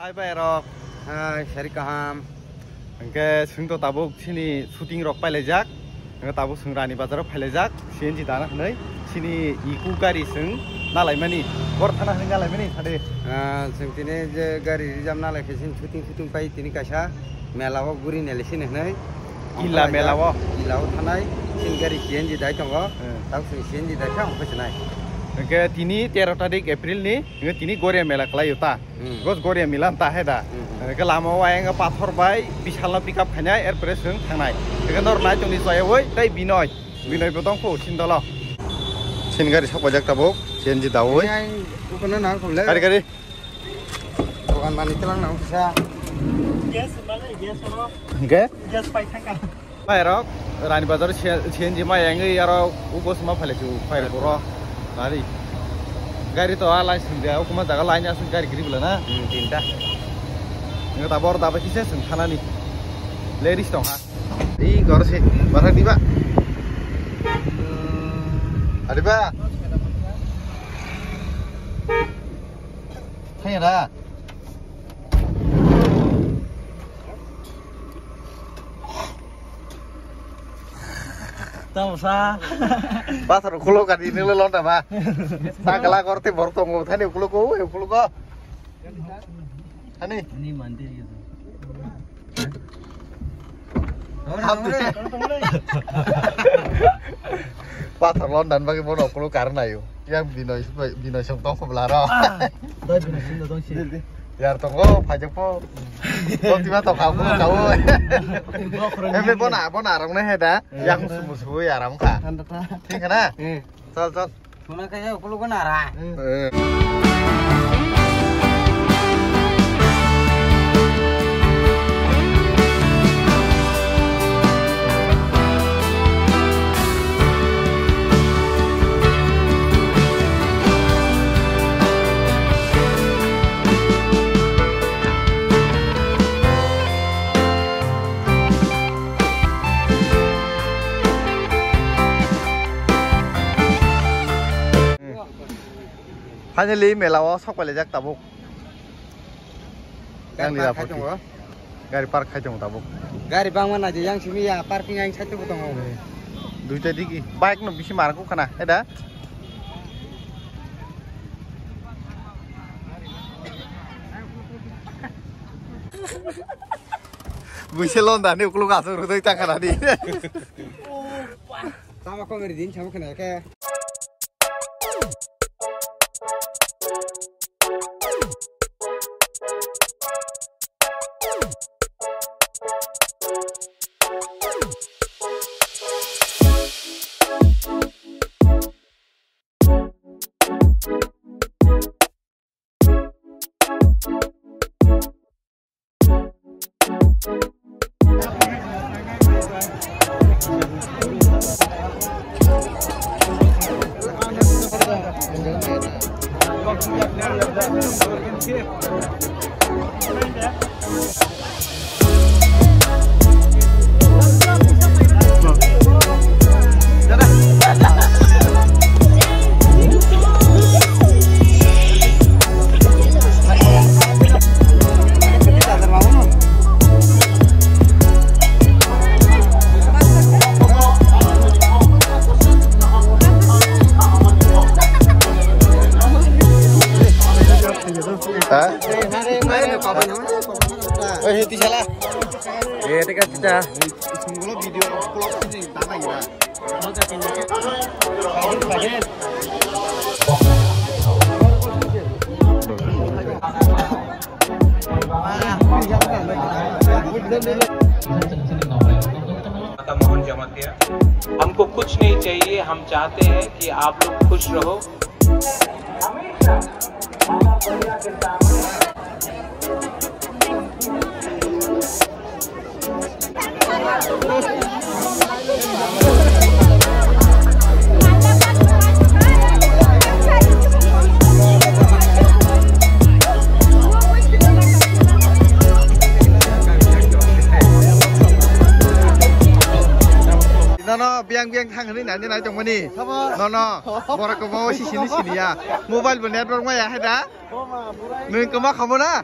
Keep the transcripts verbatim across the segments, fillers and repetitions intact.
Hai bai rok. Hai, sari kaham. Hingke swng to tabuk chini shooting rok pailaijak. Hingke tabuk swng Rani Bazar o phailaijak. C N G dana hwnwi chini iku gari swng nalaimani. Bor thana hwnwi nalaimani sade. Ah, swng tini je gari rijam nalai khe chini shooting shooting pai tini kaisa mela o guri neli sini hwnwi. Ila mela o. Ila o thanai chini gari C N G dai tongo. Hmm. Tabuk swng C N G dai kha ongkha sinai. Hingke tini tero tarik April ni, hingke tini Goria mela kwlai o ta. Hmm. Gos Goria milan ta he da. Hmm, hmm. Eke lama o ayang pathor bai bisal no pick up khainai, er pore swng thangnai. Eke nor nai tongni chaya oi, tei Binoy. Hmm. Binoy bo tong kho, sindolo. Sin gari sok bajak tabuk, C N G da oi. Ai, ai, ukon na nang khum le. Gari, gari. Dokan mani telang nang kisa. Gas, mana gas oro? Hingke? Gas pai thangka. Mai rok, Rani Bazar C N G mai yang aro uko sma phale chu phai boro. Gari. Gari to a line sing dia, ukuma jaga line asung gari giri bela na. Hmm, tinta. Ingo ta bor da ba kisa sung thanani. Ladies tong ha. Di gor se, bara di ba. Adi ba. Thai ra. Tamo sa. Pathor ukhulok ani nilo londa ba. Sagala gorte bor tongo thani ukhulok o, ukhulok o. Thani. Ani mandir gitu. Pathor londan bagwi bono ukhulok karnayo. Yang Binoy, Binoy song tong khobla ro. Ah, doi Binoy song tong si. Yar tongo, phajak po. Bo tima to kha, bo kha, oi. Bo khorang. Ebe bona, bona rong na he da. Eh. Yang musu musu ya ram kha. Thanda ta. Thik hai na? Eh. Chal, chal. Suna kaya ukhulok bona ra. Eh. Eh. Finally, mela o sok pailaijak tabuk. Gari park khai tongo. Gari park khai tongo tabuk. Gari bangma naidi yang simi ya parking yang side bo tongo. Duita digi bike no bisi mar kuk khana, eda? Buise londa ni ukuluk asuk rudai ta khana di. Tama komedi din sama khana ke. Ha? Oi, heti sala. Eh, teka, teka. माता मोहन जमातिया, हमको कुछ नहीं चाहिए, हम चाहते हैं कि आप लोग खुश रहो। Nono Biang biang thang hwnwi nai nai tongmani. Nono, borok kwbangma sisini siniya. Mobile bo network maya hai da? Nwng kwma khamu na?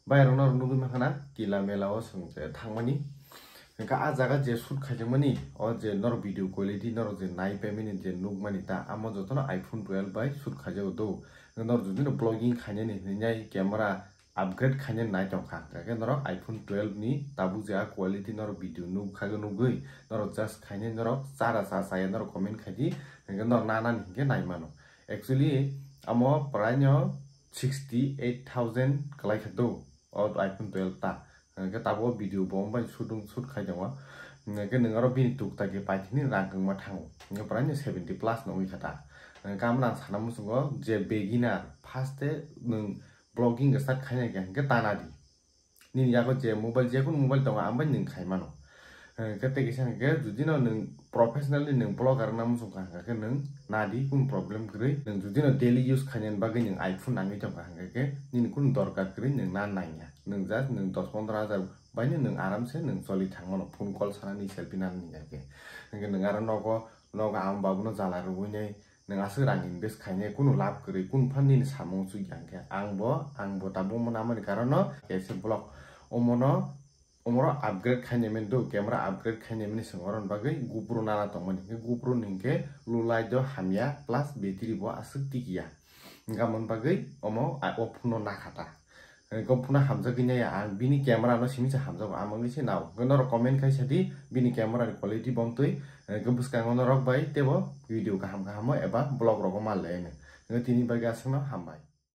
Bai rok norok nugwi mankha na, kila mela o chwng je thangmani. Hwnkhe a jaga je shoot khaijakmani, o je norok video quality norok je nai paimani je nukmani ta, amo jotono iPhone twelve bai shoot khaijago do. Norok jodi no vlogging khainani hwnwi nai camera upgrade khaina nai tongkha. Hwnkhe norok iPhone twelve ni tabuk je a quality norok video nukha nugwi norok just khaina norok chara cha chaya norok comment khaidi, hwnkhe norok nanani hwnkhe nai mano. Actually amo prai no sixty eight thousand kwlai kha do o iPhone twelve ta. Hwnkhe tabuk o video bo wng bai shoot wng shoot khai tongo. Hwnkhe nwng aro bini tukta khe paithini rang kwngma thango. Hwnkhe prai no seventy plus no wngwi kha ta. Hwnkhe amo nang sana muchungo je beginner first e nwng vlogging start khaina khe hwnkhe tana di. Nini yago je mobile, jekunu mobile tongo, ang bai nwng khai mano. Hwnkhe tei kisa hwnkhe jodi no nwng professionally nwng vlogger wngna muchung kha hwnkhe nwng nadi, kunu problem kwrwi. Nwng jodi no daily use khainani bagwi nwng iPhone nangwi tongkha hwnkhe nini kunu dorkar kwrwi, nwng na nangya. Nwng just nwng dos pondro hajar baino nwng aramse nwng choli thang mano, phone call sanani, selfie nanani hwnkhe. Hwnkhe nwng aro nogo, nogo ama babuno jala rwui nai, nwng aswk rang invest khainai kunu lab kwrwi, kunu phan nini samung chukya hwnkhe. Ang bo, ang bo tabuk omo namani karon no kaisa vlog omono, omoro upgrade khainai mani do, camera upgrade khainai mani swng oron bagwi GoPro nana tongmani. Hwnkhe GoPro ni hwnkhe low light o hamya plus battery bo aswk tikiya. Hwnkhe amoni bagwi omo a-, o phone no nakha ta. Hwnkhe phone hamjagwi naiya ang, bini camera no simi se hamjago, ang wngwi se nao. Hwnkhe norok comment khai sadi bini camera ni quality bomtwi, hwnkhe bwskango norok bai teibo video kaham kaham o eba vlog rogo manlainai. Hwnkhe tini bagwi aswkno hambai.